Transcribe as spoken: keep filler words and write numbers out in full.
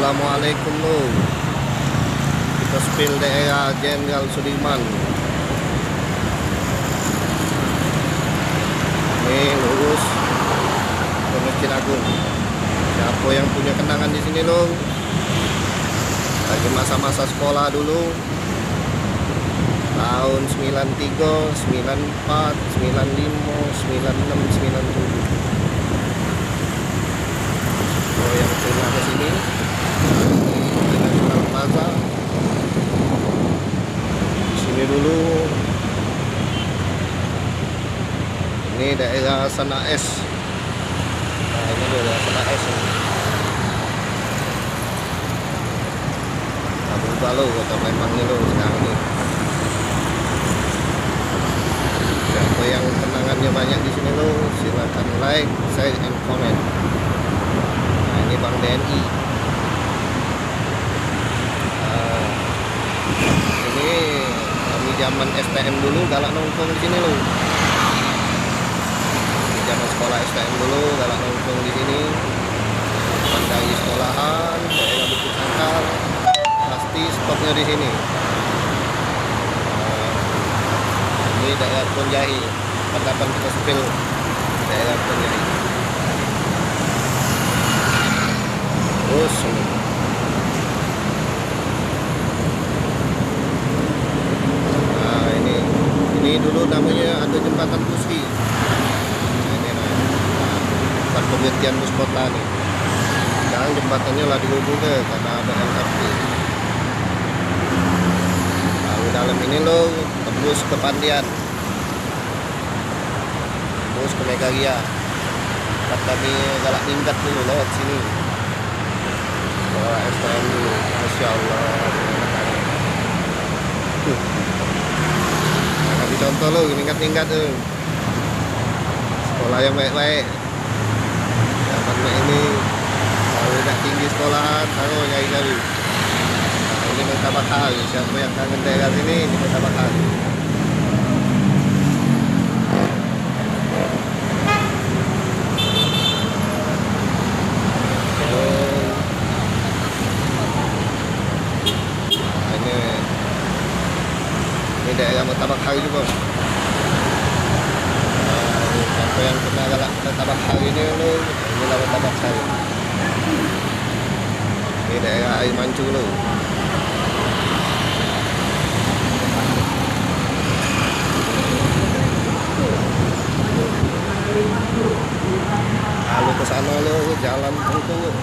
Assalamualaikum, Lur. Kita spill daerah Jenderal Sudirman. Ini lurus ke Masjid Agung. Siapa yang punya kenangan di sini, Lur? Lagi masa-masa sekolah dulu. Tahun sembilan tiga, sembilan empat, sembilan lima, sembilan enam, sembilan tujuh. Oh, yang pernah ke sini, ini National Plaza. Sini dulu. Ini daerah Sana Es. Nah, ini daerah Sana Es ini. Nah, berubah lo kota Palembang ni lo sekarang ni. Siapa yang kenangannya banyak di sini lo, silakan like, share, and comment. Nah, ini Bank B N I. Ah, ini kami zaman S T M dulu galak nongkrong di sini lo. Di zaman sekolah S T M dulu galak nongkrong di sini. Pas dari sekolahan, daerah Bukit Sangkar, pasti stopnya di sini. Ini daerah Kebon Jahe, tempat kita spill daerah Kebon Jahe. Terus ini. Nah, ini, ini dulu namanya ada jembatan Puski. Nah, ini nah, nah, tempat pemberhentian bus kota ni. Sekarang jembatannya lah dirubuhke karena ada L R T. Lalu dalam ini lo tembus ke Pandian. Tembus ke Megaria. Tempat kami galak minggat dulu lewat sini. Sekolah S T M dulu. Masya Allah. Tuh. Nah, kasih contoh lo, minggat-minggat tuh. Sekolah yang baik-baik. Zaman mak ini, kalau dak tinggi sekolahan, baru nyari gawe. Nah, ini martabak hari. Siapa yang kangen daerah sini, ini martabak hari. Nah, ini, ini daerah martabak hari juga. Nah, siapa yang pernah galak martabak hari ni lo, inilah martabak hari. Ini daerah Air Mancur lo. Lalu ke sana lo, jalan tengku.